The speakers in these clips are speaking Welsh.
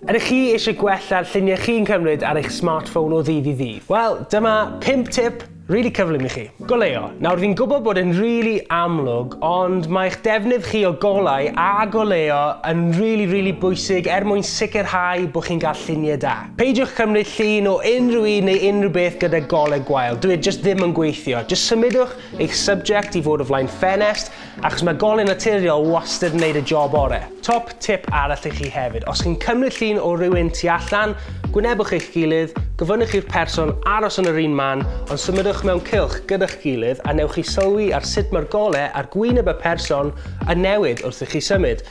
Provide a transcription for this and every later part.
Ydych chi eisiau gwella'r lluniau chi'n cymryd ar eich smartphone o ddydd i ddydd? Wel, dyma 5 tip really cyflym i chi. Goleuo. Nawr, fi'n gwybod bod yn really amlwg, ond mae eich defnydd chi o golau a goleuo yn really, really bwysig er mwyn sicrhau bod chi'n cael lluniau da. Peidiwch cymryd llun o unrhyw un neu unrhyw beth gyda golau gwael. Dwi e just ddim yn gweithio. Just symudwch eich subject i fod o flaen ffenest, achos mae golau naturiol wastad yn neud y job orau. Top tip arall i chi hefyd. Os chi'n cymryd llun o rywun tu allan, gwynebwch eich gilydd, gofynnwch i'r person aros yn yr un man, ond symudwch mewn cylch gyda'ch gilydd a newch chi sylwi ar sut mae'r golau ar gwyneb y person yn newid wrth i chi symud.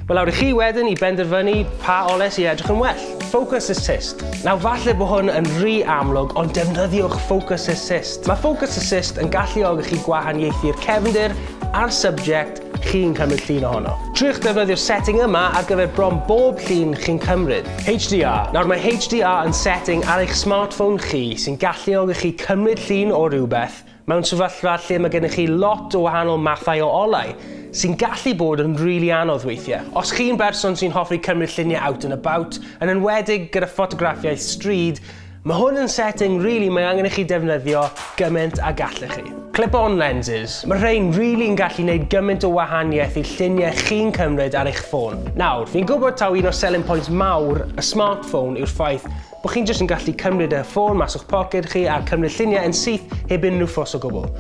Mae lawr i chi wedyn i benderfynu pa olau sy'n edrych yn well. Focus Assist. Nawr, falle bod hwn yn rhy amlwg, ond defnyddiwch Focus Assist. Mae Focus Assist yn galluogi chi gwahaniaethu'r cefndir a'r subject chi'n cymryd llun ohono. Triwch defnyddio'r setting yma ar gyfer bron bob llun chi'n cymryd. HDR. Nawr, mae HDR yn setting ar eich smartphone chi sy'n galluogi chi cymryd llun o rhywbeth mewn sefyllfa lle mae gennych chi lot o wahanol mathau o olau, sy'n gallu bod yn really anodd weithiau. Os chi'n berson sy'n hoffi cymryd lluniau out and about, yn enwedig gyda ffotograffiaeth stryd, mae hwn yn setting really mae angen i chi defnyddio gymaint a gallech chi. Clip-on lenses. Mae rhain really yn gallu gwneud gymaint o wahaniaeth i lluniau chi'n cymryd ar eich ffôn. Nawr, fi'n gwybod taw un o selling points mawr y smartphone yw'r ffaith bod chi'n jyst yn gallu cymryd y ffôn mas o'ch poced chi a cymryd lluniau yn syth heb unrhyw ffws o gwbl.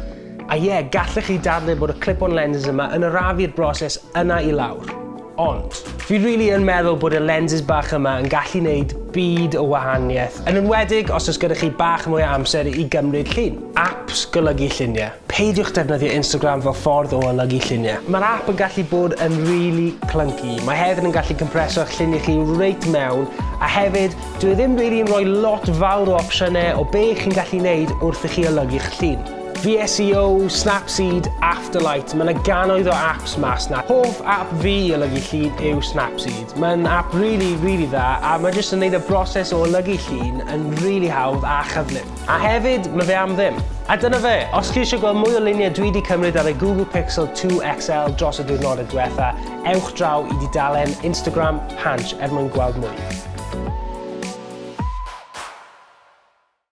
A ie, yeah, gallech chi dadlau bod y clip-on lenses yma yn arafu'r broses yna i lawr. Ond fi really yn meddwl bod y lenses bach yma yn gallu gwneud byd o wahaniaeth, yn enwedig os oes gyda chi bach mwy o amser i gymryd llun. Apps golygu lluniau. Peidiwch defnyddio Instagram fel ffordd o olygu lluniau. Mae'r app yn gallu bod yn really clunky. Mae hefyd yn gallu compreso'ch lluniau chi reit mewn, a hefyd, dwi e ddim really yn rhoi lot fawr o opsiynau o be chi'n gallu gwneud wrth i chi olygu'ch llun. VSCO, Snapseed, Afterlight, mae yna gannoedd o apps mas na. Hoff app fi i olygu llun yw Snapseed. Mae'n app really, really dda, a mae jyst yn neud y broses o olygu llun yn really hawdd a chyflym. A hefyd, mae fe am ddim. A dyna fe, os chi eisiau gweld mwy o luniau dwi wedi cymryd ar y Google Pixel 2 XL dros y diwrnodau diwetha, ewch draw i dudalen Instagram Hansh er mwyn gweld mwy.